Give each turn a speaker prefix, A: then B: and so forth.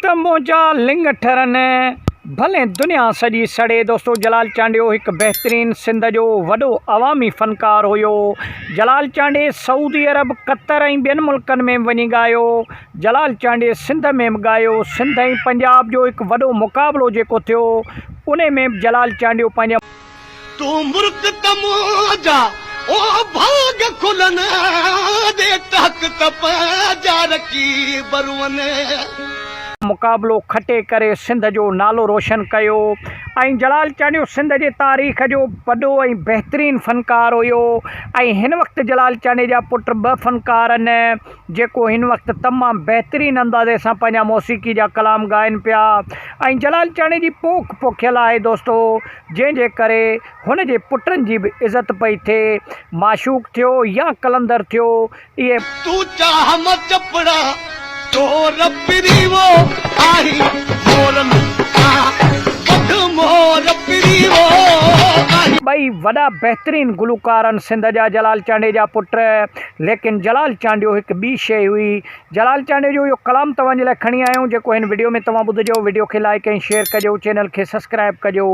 A: ته منهنجا لڱ ٺرن، ڀلين دنيا سڄي سڙي دوستو جلال چانڊيو هڪ بهترين سنڌ جو وڏو عوامي فنڪار هيو جلال چانڊيي سعودي عرب قطر ۽ ٻين ملڪن ۾ به وڃي ڳايو جلال چانڊيي سنڌ ۾ به ڳايو سنڌ ۽ پنجاب جو هڪ وڏو مقابلو جيڪو ٿيو انهي ۾ به جلال چانڊيو پنهنجا
B: تون مرڪ ته منهنجا او ڀاڳ کلن ڏي ٽهڪ ته پنهنجا رقيب روئن.
A: مقابلو کٽي ڪري سنڌ جو نالو روشن ڪيو ۽ جلال چانڊيو سنڌ جي تاريخ جو وڏو ۽ بهترين فنڪار هيو ۽ هن وقت جلال چانڊيي جا پٽ ٻه فنڪار آهن جيڪو هن وقت تمام بهترين اندازي سان پنهنجا موسيقي جا ڪلام ڳائن پيا ۽ جلال چانڊيي جي پوک پوکيل آهي دوستو جنهن جي ڪري هن جي پٽن جي به عزت پئي ٿئي. معشوق ٿيو يا قلندر ٿيو، اهي.
B: تون چاهه مان چپڙا چور پريوو آهين مور ۾ ڪڍ مور پريوو آهين.
A: ٻئي وڏا بهترين گلوڪار آهن سنڌ جا جلال چانڊيي جا پٽ ليڪن جلال چانڊيو هڪ ٻي شيء هئي جلال چانڊيو جو اهو ڪلام توهان جي لاء کڻي آيا آهيون جيڪو هن وڊيو ۾ توهان ٻڌجو وڊيو کي لائيڪ ۽ شيئر ڪجو چينل کي سسڪرائب ڪجو.